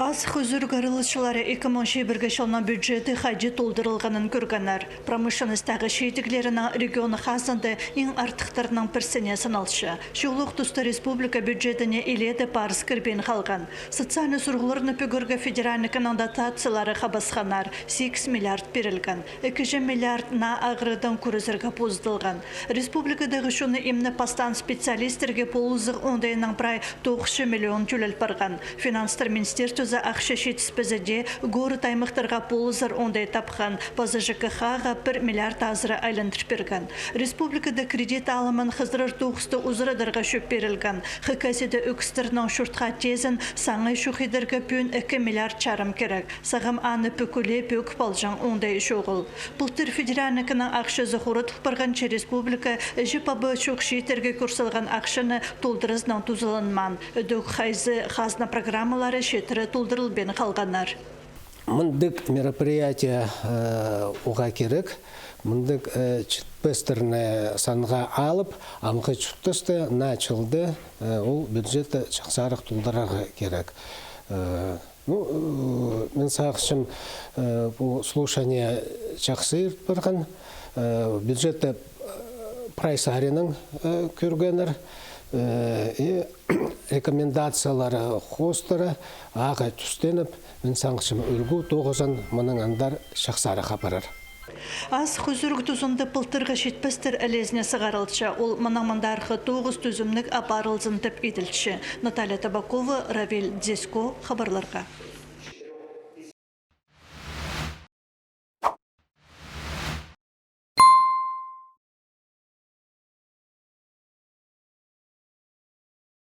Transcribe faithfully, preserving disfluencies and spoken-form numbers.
Азых ӱзӱріг араласчылары ікі муң чибіргі чылның бюджеті хайди толдырылғанын кӧргеннер. Промышленностьтағы чидіглерінің регион хазнада иң артыхтарының пірсіне саналча. Чоохтаста республика бюджетіне илееде парыс кірбеен халған. Социальный сурығларны пӱгерге федеральнай кіннің дотациялары хабасханнар, сигіс миллиард пирілген. Ікі чӱс миллиард наа ағырығдаң кӱрезерге позыдылған. Республикадағы чонны имнеп пастаан специалистерге полызығ оңдайынаң прай тоғызча миллион тӧлел парған. Финанстар министерствозы ахча читіспезі дее город аймахтарға полызар оңдай тапхан, паза ЖКХ-ға пір миллиард азыра айландыр пирген. Республикада кредит алымын хызырар тоғысты узарадарға чӧп пирілген. Хакасияда ӧкістернің чуртха тезін саңай чох идерге пӱӱн ікі миллиард чарым кирек. Сағам аны пӱкӱле пӧк палҷаң оңдай чоғыл. Былтыр федеральнай кіннің ахчазы хоратыл парғанча республика іҷе-пабаа чох чииттерге кӱр салған ахчаны толдыразынаң тузаланмаан. Ідӧк хайзы хазна программалары читіре толдырылбин халғаннар. Мындағ мероприятие, э, уғаа кирек, мындағ, э, читпестерні санға алып, амғы чуртаста, наа чылда, э, ол бюджетті чахсарах толдырарға кирек. Э, Ну, э, мин сағынчам, э, пу слушание чахсы ирт парған, э, бюджетті, э, прай саринаң, э, кӧргеннер, э, и рекомендациялары хоостыра ағаа тӱстеніп, мин сағынчам, ӱлгӱ тоғызын мының андар чахсарах апарар. Азых ӱзӱріг тузында пылтырғы читпестер ілезіне сығарылча. Ол мынаң мындархы тоғыс тӱзімніг апарылзын тіп иділче. Наталья Табакова, Равиль Дзесько, хабарларға.